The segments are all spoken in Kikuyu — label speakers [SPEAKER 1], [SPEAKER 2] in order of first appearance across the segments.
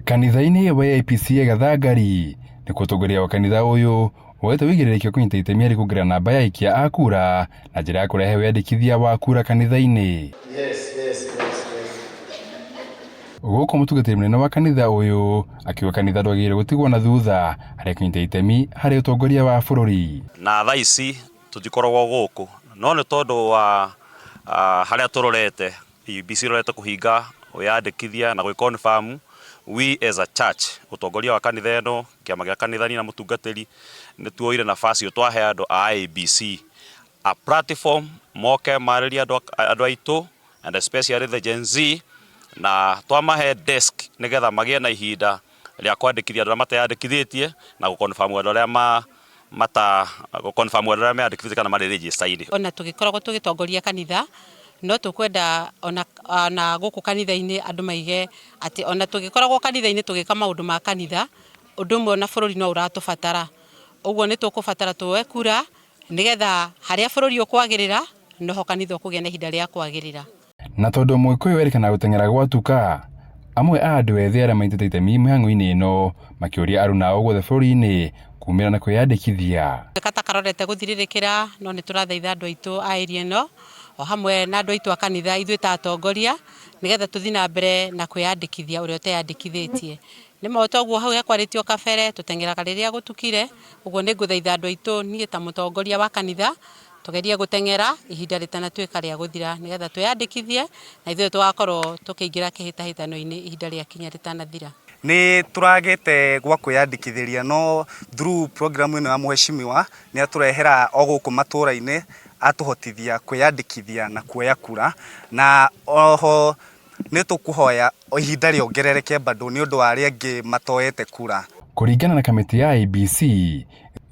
[SPEAKER 1] Kanitha-inĩ wa AIPCA Gathangari nĩkuo ũtongoria wa kanitha ũyũ woete ũigĩrĩrĩki wa kũnyita itemi harĩ kuongerera namba ya aikia a kura na njĩra ya kũrehe wĩyandĩkithia wa kura kanitha-inĩ. Gũkũ mũtungatĩri mũnene wa kanitha ũyũ akiuga kanitha ndwagĩrĩire gũtigwo na thutha harĩ kũnyita itemi harĩ ũtongoria wa bũrũri.
[SPEAKER 2] Na thaa ici tũtikoragwo gũkũ no nĩ tondũ wa harĩa tũrorete IEBC ĩrorete kũhinga wĩyandĩkithia na gwĩ confirm we as a church ũtongoria wa kanitha ĩno kĩama gĩa kanitha niĩ na mũtungatĩri nĩ tuoire nafasi ĩyo twahe andũ a IEBC a platform moke marĩrie andũ aitũ and especially the Gen Z na twamahe desk nĩgetha magĩe na ihinda rĩa kwandĩkithia andũ arĩa mateyandĩkithĩtie na gũ confirm andũ arĩa ma mata gũ confirm andũ arĩa meyandĩkithĩtie kana marĩ register-inĩ.
[SPEAKER 3] Ona tũgĩkoragwo tũgĩtongoria kanitha no tũkwenda ona ona gũkũ kanitha-inĩ andũ maige atĩ ona tũgĩkoragwo kanitha-inĩ tũgĩka maũndũ ma kanitha, ũndũ ũmwe ona bũrũri no ũratũbatara. Ũguo nĩ tũkũbatara tuoe kura nĩgetha harĩa bũrũri ũkwagĩrĩra noho kanitha ũkũgĩa na ihinda rĩa kwagĩrĩra.
[SPEAKER 1] Na tondũ Mũgĩkũyũ erĩkanaga gũteng'era gwatuka, amwe a andũ ethĩ arĩa manyitĩte itemi mĩhang'o-inĩ ĩno makĩũria aruna ao guothe bũrũri-inĩ kumĩra na kwĩyandĩkithia.
[SPEAKER 3] Kata karorete gũthirĩrĩkĩra no nĩ tũrathaitha andũ aitũ a area ĩno o hamwe na andũ aitũ a kanitha ithuĩ ta atongoria nĩgetha tũthiĩ na mbere na kwĩyandĩkithia ũrĩa ũteyandĩkithĩtie. Nĩ ma toguo hau hekwarĩtio kabere tũteng'eraga rĩrĩa gũtukire, ũguo nĩ ngũthaitha andũ aitũ niĩ ta mũtongoria wa kanitha tũgerie gũteng'era ihinda rĩtanatuĩka rĩa gũthira nĩgetha twĩyandĩkithie na ithuĩ tũgakorwo tũkĩingĩra kĩhĩtahĩtano-inĩ ihinda rĩakinya rĩtanathira.
[SPEAKER 4] Nĩ tũragĩte gwa kwĩyandĩkithĩria no through program ĩno ya mheshimiwa nĩ atũrehera o gũkũ matũra-inĩ atũhotithia kwĩyandĩkithia na kuoya kura na oho nĩ tũkũhoya ihinda rĩongerereke bado nĩ ũndũ wa arĩa angĩ matoete kura.
[SPEAKER 1] Kũringana na kamĩtĩ ya IEBC,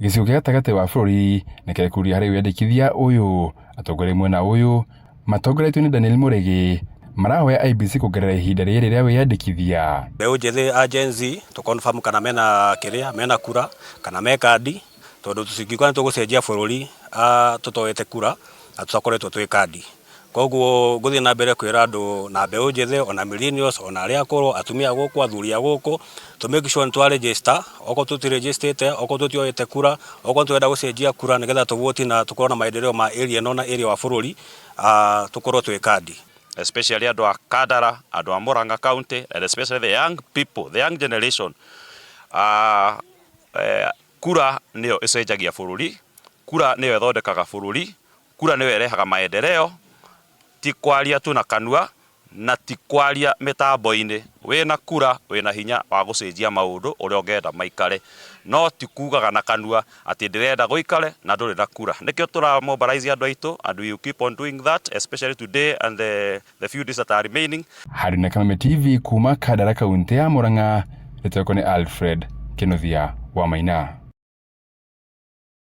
[SPEAKER 1] gĩcigo gĩa gatagatĩ wa bũrũri nĩ kekuria harĩ wĩyandĩkithia ũyũ. Atongoria mwena ũyũ matongoretio nĩ Daniel Mũrĩgĩ marahoya IEBC kuongerera ihinda rĩrĩ rĩa wĩyandĩkithia.
[SPEAKER 5] Mbeũ njĩthĩ a Gen Z tũ confirm kana mena kĩrĩa mena kura kana me kandi tondũ tũtingiuga nĩ tũgũcenjia bũrũri tũtoete kura na tũtakoretwo twĩ kandi. Koguo ngũthiĩ na mbere kwĩra andũ na mbeũ njĩthĩ ona millennials ona arĩa akũrũ atumia a gũkũ athuri a gũkũ tũ make sure nĩ twa register okorwo tũti register okorwo tũtioete kura okorwo tũrenda gũcenjia kura nĩgetha tũ na tũkorwo na maendeleo ma area ĩno na area wa bũrũri tũkorwo twĩ kandi.
[SPEAKER 2] Especially andũ a Kandara, andũ a Murang'a County, and especially the young people, the young generation. Kura nĩyo ĩcenjagia bũrũri, kura nĩyo ĩthondekaga bũrũri, kura nĩyo ĩrehaga maendeleo, ti kwaria tu na kanua na ti kwaria mĩtambo-inĩ. Wĩna kura wĩna hinya wa gũcenjia maũndũ ũrĩa ũngĩenda maikare, no ti kugaga na kanua atĩ ndĩrenda gũikare na ndũrĩ na kura. Nĩkĩo tũra mobilize andũ aitũ and we will keep on doing that, especially today and the few days that are remaining.
[SPEAKER 1] Harĩ na Kameme TV kuma Kandara kaunti ya Murang'a, rĩtwa nĩ Alfred Kinuthia wa Maina.